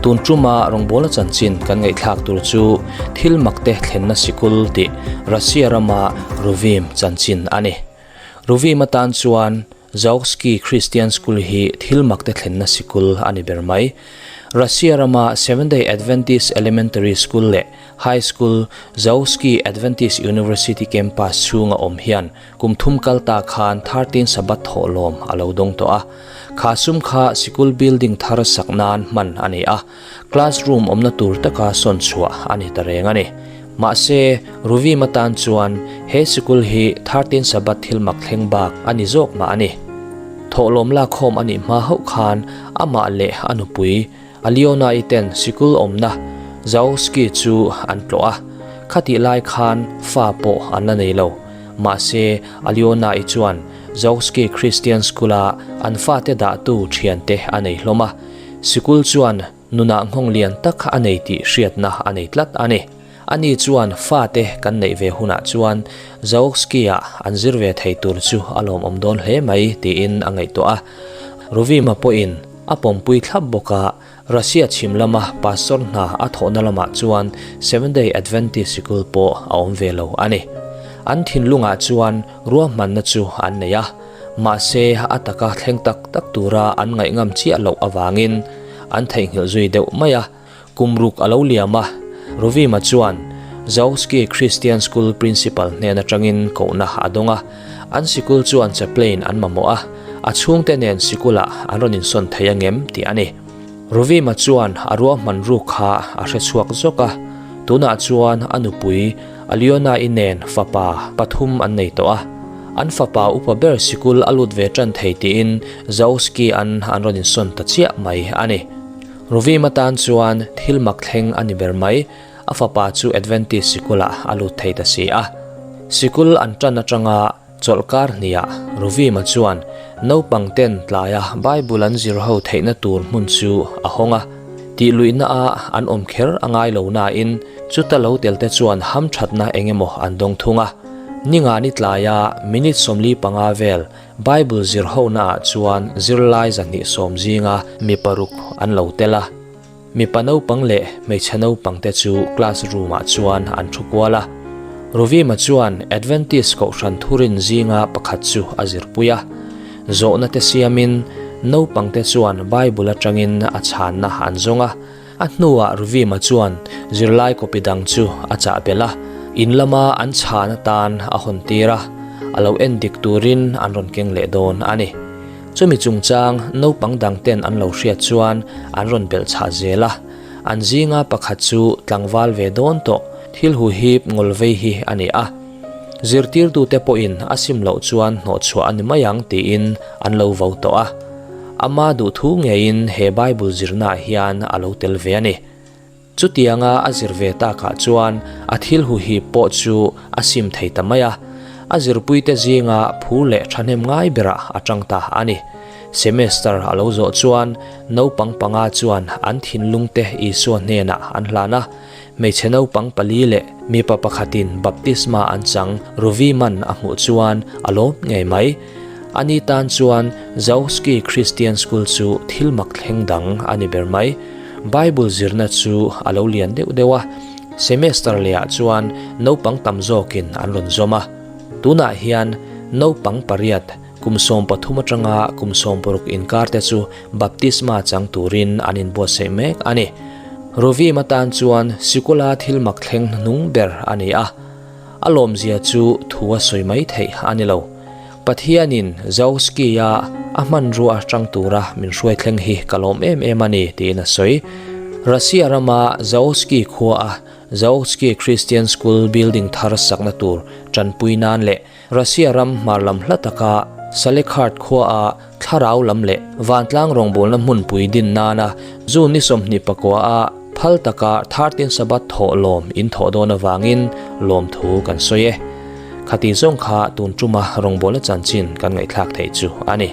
Tun tuma rawngbawla chanchin kan ngaihthlak tur chu thil makte thlenna sikul tih Russia rama Ruvim chanchin a ni. Ruvim atan chuan Zaoksky Christian School hi thil makte thlenna sikul a ni ber mai. Russia rama Seventh-day Adventist Elementary School leh High School, Zaoksky Adventist University campus chhunga awm hian kum thum kal ta khan 13 Sabbath thawhlawm a lo dawng tawh a. Kha sum kha sikul building thar sak nan hman a ni a, classroom awmna tur taka sawn chhuah a ni ta reng a ni. Mahse, Ruvim atan chuan he sikul hi 13 Sabbath thil mak thleng bak a ni zawk mah a ni. Thawhlawm lakkhawm a nih hma hauh khan amah leh a nupui Aliona-i ten sikul awmna Zaoski chu an tlawh a, khatih lai khan fa pawh an la nei lo. Mahse, Aliona-i chuan Zaoski Christian School-a an fate dahtu thiante a nei hlawm a, sikul chuan nunah nghawng lian tak a nei tih hriatna a nei tlat a ni. Ani chuan fate kan neih ve hunah chuan Zaoski-ah an zir ve thei tur chu a lawmawm dawn hle mai tiin a ngaihtuah a. Ruvima pawhin a pawmpui thlap bawk a, Russia chhim lama pastor hna a thawhna lamah chuan Seventh-day Adventist sikul pawh a awm ve lo a ni. An thinlungah chuan ruahmanna chu an nei a, mahse a taka thleng tak tak tura an ngaihngam chiah loh avangin an theihnghilh zui deuh mai a. Kum ruk a lo liam a, Ruvima chuan Zaoski Christian School Principal hnen atangin kohna a dawng a. An sikul chuan chaplain an mamawh a, a chhungte nen sikulah an rawn insawn thei angem tih a ni. Ruvima chuan a ruahman ruk kha a hre chhuak zawk a, tunah chuan a nupui Aliona-i nen fapa pathum an nei tawh a. An fapa upa ber sikul a lut ve tan thei tiin Zaoski-an an rawn insawn ta chiah mai a ni. Ruvim atan chuan thil mak thleng a ni ber mai, a fapa chu Adventist sikulah a lut thei ta si a. Sikul an tan atanga chawlhkar hniah Ruvima chuan naupang ten tlaia Bible an zir ho theihna tur hmun chu a hawng a, tihluihna a an awm kher a ngai lo nain chuta lo tel te chuan hamthatna eng emaw an dawng thung a. Ningani tlaia minute 45 vel Bible zir honaah chuan zirlai 210 zinga mi paruk an lo tel a. Mipa naupang leh hmeichhe naupang te chu class room-ah chuan an thu kual a. Ruvima chuan Adventist kohhran thurin zinga pakhat chu a zirpui a. Zawhna te siamin naupang te chuan Bible atangin a chhanna an zawng a. A hnuah Ruvima chuan zirlai copy dang chu a chah belh a, in lama an chhan atan a hawn tir a, a lo en dik turin an rawn keng leh dawn a ni. Chumi chungchang naupang dang ten an lo hriat chuan an rawn belh chhah zel a, an zinga pakhat chu tlangval ve dawn tawh thil hu hip ngawl vei hi a ni a. Zirtirtute pawhin a sim loh chuan hnawhchhuah a ni mai ang tiin an lo vo tawh a. Ama duhthu ngeiin he Bible zirnaah hian a lo tel ve a ni. Chutianga a zir ve takah chuan a thil huhip pawh chu a sim thei ta mai a, a zirpuite zinga phu leh thahnem ngai berah a tang ta a ni. Semester a lo zawh chuan naupang panga chuan an thinlungte Isua hnenah an hlan a, Hmeichhe naupang pali leh mipa pakhatin baptisma an chang Ruvi man a hmuh chuan a lawm ngei mai. Ani tan chuan Zaoski Christian School chu thil mak thleng dang a ni ber mai. Bible zirna chu a lo lian deuh deuh a, semester lehah chuan naupang tam zawkin an rawn zawm a. Tunah hian naupang pariat kum 13 atanga kum 60 inkar te chu baptisma chang turin an inbuatsaih mek a ni. Ruvim atan chuan sikula thil mak thleng hnuhnung ber a ni a, a lawmzia chu thu a sawi mai theih a ni lo. Pathianin Zaoski-a a hmanrua atang tura min hruai thleng hi ka lawm em em a ni tiin a sawi. Russia rama Zaoski khuaa Zaoski Christian School building thar sakna tur tanpui nan leh Russia ram hmar lam hla taka Salekhard khuaa thlarau lam leh vantlang rawngbawlna hmunpui din nana June ni 24 a phal taka 13 Sabbath thawh lawm in thawh dawn avangin lawmthu kan sawi e. Khati zawng kha tun tuma rawngbawlna chanchin kan ngaihthlak theih chu a ni.